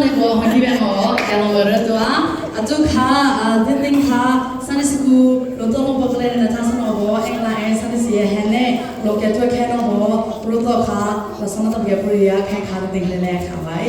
ne bo honi be mo ya lo ro to a atu kha din ding kha Sunday school lo to lo bo le na tha sa no bo eng la e Sunday si he ne lo ke tu khe no bo ro to kha la sa na ta ke puri ya khe kha ding le le kha bai.